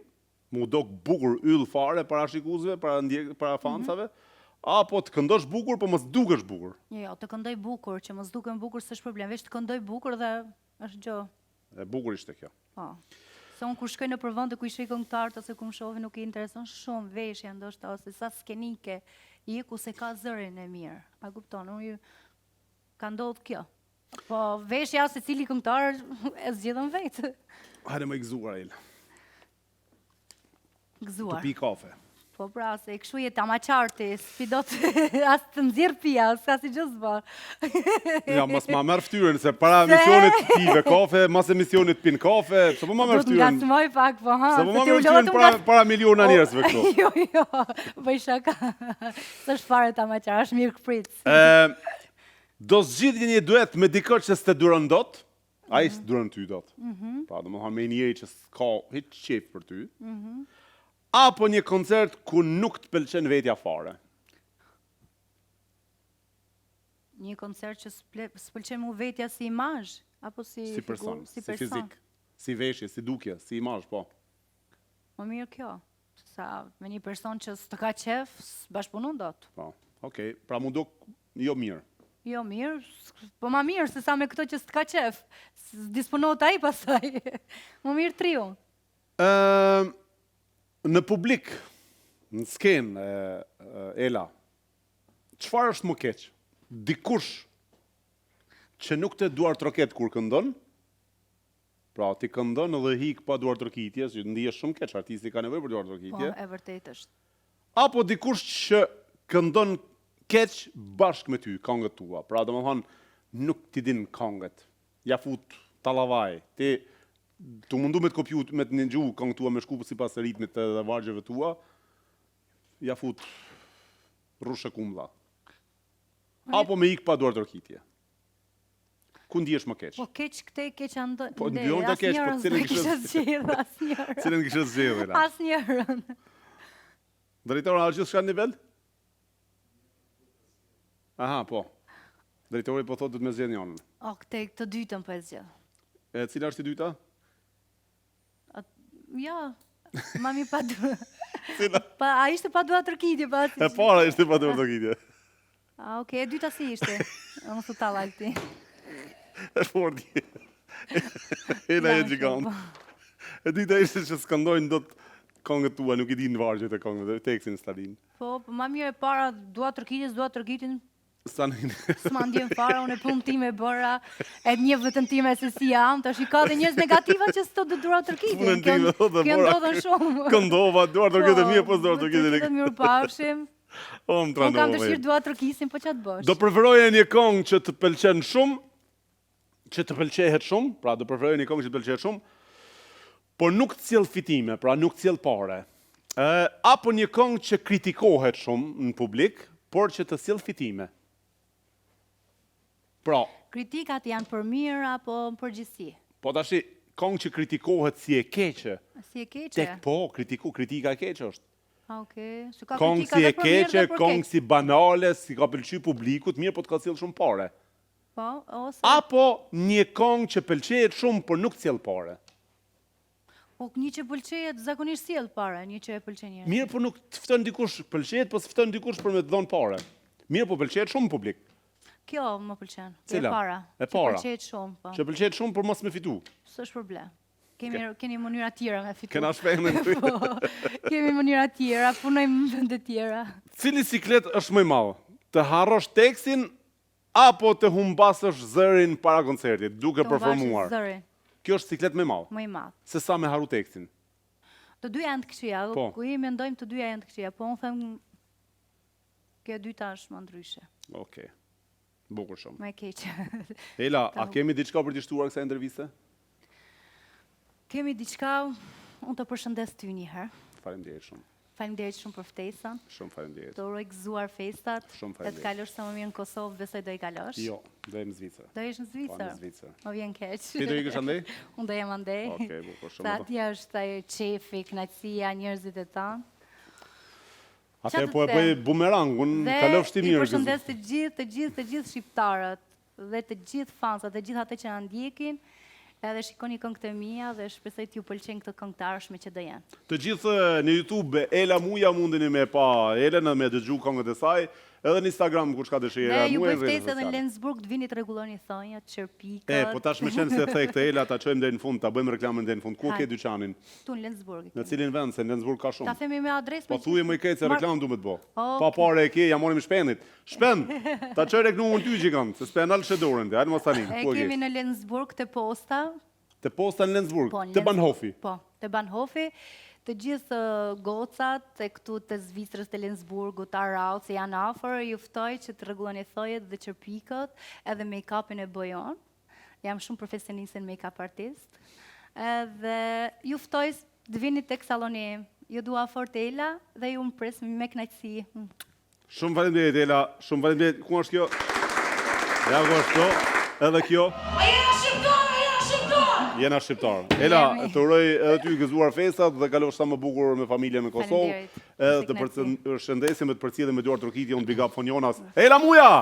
m'u dok bukur yll fare para shikuesve, para ndjek, para mhm. fansave, mm -hmm. apo të këndosh bukur, po mos dukesh bukur. Jo, jo, të këndoj bukur, që mos dukem bukur s'është problem, veç të këndoj bukur dhe është gjë. E bukur ishte kjo. Po. Se unë kur shkoj nëpër vende ku i shoh këngëtarët ose ku më shohin nuk i intereson shumë veshja ndoshta ose sa skenike je ku s'e ka zërin e mirë. A kupton? Unë ka ndodhur kjo. Po veshja secili këngëtar e zgjidhën vetë. Hajde më i gëzuar Ela. Gëzuar. Të pi kafe. Po pra, se kështu je tamaqarti, s'pi do të, as të nxjerr pija, s'ka si gjë s'bë. Ja, mos ma merr fytyrën, se para emisionit pive kafe, mas emisionit pin kafe, pse po ma merr fytyrën? Do të ngacmoj pak, po ha. Se po ma merr fytyrën para, para miliona njerëzve këtu. Jo, jo, bëj shaka. S'është fare tamaqar, është mikpritës. Do zgjidhje një duet me dikë që s'të duron dot, Ai s'të duron ty dot. Mm -hmm. Pra, domethonë me një njeri që s'ka hiç qejf për ty. Mm -hmm. Apo një koncert ku nuk të pëlqen vetja fare. Një koncert që s'pëlqen mu vetja si imazh apo si si person, si, si fizik, si veshje, si dukje, si imazh, po. Më mirë kjo. Sa me një person që s'të ka qef, s'bashkëpunon dot. Po, okej, pra m'u duk jo mirë. Jo mirë, po ma mirë se sa me këto që s'të ka qef. S'disponohet ai pastaj. Më mirë triu. Ëm në publik, në skenë, Ela, çfarë është më keq? Dikush që nuk të duartroket kur këndon, Pra, ti këndon dhe ik pa duartrokitje, që ndihesh shumë keq, artisti ka nevojë për duartrokitje. Po, e vërtetë është. Apo dikush që këndon keq bashkë me ty këngët tua. Pra, domethënë, nuk t'i din këngët. Ja fut tallavaj. Ti tu mundu me të kopju, me të nigju këngët tua, me shku sipas ritmit dhe vargjeve tua. ja fut rrush e kumbulla. Apo me ik pa duartrokitje. Ku ndihesh më keq? Po keq këtej, keq andej. Po ndihon të keq, po cilën kishe zgjedhë asnjërën. Cilën kishe zgjedhë? Asnjërën. Drejtor, a është gjithçka në nivel? Aha, po. Drejtori po thotë duhet me zgjedh njënën. O, këte, të dytën po e zgjedh. E cila është e dyta? Ja, ma mi pa du... Cila? Pa, a ishte pa duartrokitje, pa... E para ishte pa duartrokitje. A, okej, e dyta si ishte? Mos u tall Alti. E fortë. Ela je gjigant. Po. E dyta ishte që s'këndojnë dot këngët tua, nuk i dinë vargjet e këngëve, tekstin s'ta dinë. Po, po ma mirë e para, duartrokitje, s'duartrokitin. S'ma ndjen fare, unë e punë time e bëra, e njeh veten time se si jam, tash i ka dhe njerëz negativa që s'të do duartrokitin. Punën time, thotë, e bëra. Kjo ndodhën shumë. Këndova, duartrokitën po, mirë, po s'duartrokitin. Mirupafshim. O, më Unë kam dëshirë duartrokisin, po ça të bësh? Do preferoje një këngë që të pëlqen shumë, që të pëlqehet shumë, pra do preferoje një këngë që të pëlqehet shumë, por nuk të sjell fitime, pra nuk të sjell pare. Ë, apo një këngë që kritikohet shumë në publik, por që të sjell fitime. Pra, Kritikat janë për mirë apo në përgjithësi? Po tashi, këngë që kritikohet si e keqe. Si e keqe? Tek po, kritiku, kritika e keqe është. Okej, se ka kritika si e keqe, këngë si banale, s'i ka pëlqy publikut, mirë po të ka sjell shumë pare. Po, ose Apo një këngë që pëlqehet shumë, por nuk të sjell pare. Po një që pëlqehet zakonisht sjell pare, një që e pëlqen njerëzit. Mirë, po nuk të fton dikush, pëlqehet, po s'fton dikush për me të dhënë pare. Mirë, po pëlqehet shumë në publik. Kjo më pëlqen. E para. E para. Që pëlqehet shumë, po. Që pëlqehet shumë, por mos me fitu. S'është problem. Kemi keni mënyra tjera me fitu. Kena shpendën këtu. Po, kemi mënyra tjera, punojmë në vende tjera. Cili siklet është më i madh? Të harrosh tekstin apo të humbasësh zërin para koncertit, duke performuar? Të humbasësh zërin. Kjo është siklet më i madh. Më i madh. Se sa me harru tekstin. Të dyja janë të këqija, po. Ku i mendojmë të dyja janë të këqija, po unë them kjo e dyta është më ndryshe. Okej. Okay. Bukur shumë. Më e keqe. Ela, a kemi diçka për t'i shtuar kësaj interviste? Kemi diçka, unë të përshëndes ty një herë. Faleminderit shumë. Faleminderit shumë për ftesën. Shumë faleminderit. Të uroj gëzuar festat. Shumë faleminderit. Të kalosh sa më mirë në Kosovë, besoj do i kalosh. Jo, do jem në Zvicër. Do jesh në Zvicër? Po, në Zvicër. Më vjen keq. Ti do ikësh andej? Unë do jem andej. Okej, bukur shumë. Sa atje është ai qefi, kënaqësia, njerëzit e tanë. Atëherë po e bëj bumerangun, kalofsh ti mirë. Dhe i përshëndes të gjithë, të gjithë, të gjithë shqiptarët dhe të gjithë fansat, të gjithë ata që na ndjekin, edhe shikoni këngët e mia dhe shpresoj t'ju pëlqejnë këto këngë të ardhshme që do jenë. Të gjithë në YouTube Ela Muja mundeni me pa Elën dhe me dëgju këngët e saj, edhe në Instagram kush ka dëshirë Ela Muja. Dhe ju bëj ftesë edhe në Lenzburg të vini të rregulloni thonjët, qerpikët. E, po tash meqenëse the këtë Ela ta çojmë deri në fund, ta bëjmë reklamën deri në fund. Ku ke dyqanin? Këtu në Lenzburg. Në cilin vend, se në Lenzburg ka shumë. Ta themi me adresë Po thuje më i krejt se reklamë du me të bo. Pa pare e ke, ja morim Shpendit. Shpend, ta çoj reklamën ty gjigant, se s'pe nal dorën ti, hajde mos tani. E kemi në Lenzburg te posta. Te posta në Lenzburg, po, te Bahnhofi. Po, te Bahnhofi. Të gjithë gocat e këtu të Zvicrës, të Lenzburgut, Aarau, se janë afër, ju ftoj që të rregulloni thojet dhe qerpikët, edhe make-upin e bëj unë. Jam shumë profesioniste në make-up artist. Edhe ju ftoj të vini tek salloni im. Ju dua fort Ela dhe ju pres me kënaqësi. Shumë faleminderit Ela, shumë faleminderit. Ku është kjo? Ja ku është kjo? Edhe kjo. A jena shqiptar, a jena shqiptar? Jena shqiptar. Ela, të uroj edhe ty gëzuar festat dhe kalosh sa më bukur me familjen në Kosovë. Edhe të përshëndesim dhe të përcjellim me duartrokitje unë big up Fonjonas. Ela Muja!